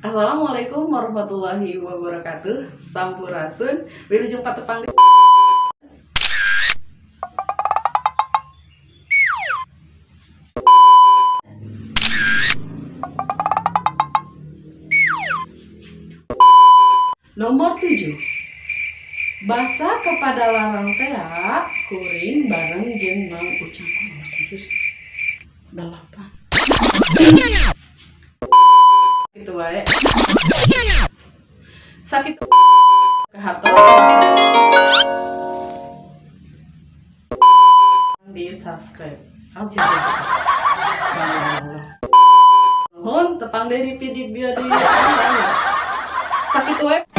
Assalamualaikum warahmatullahi wabarakatuh. Sampurasun. Wilujeng patepang. Nomor 7. Basa kepada larang tea kuring bareng jeung Mang Ucang. Oh, nomor 7 sih. 8. Gitu wae. Sakit ke harto di subscribe. Oke. Nuhun tepang deui di video di. Sakit wae.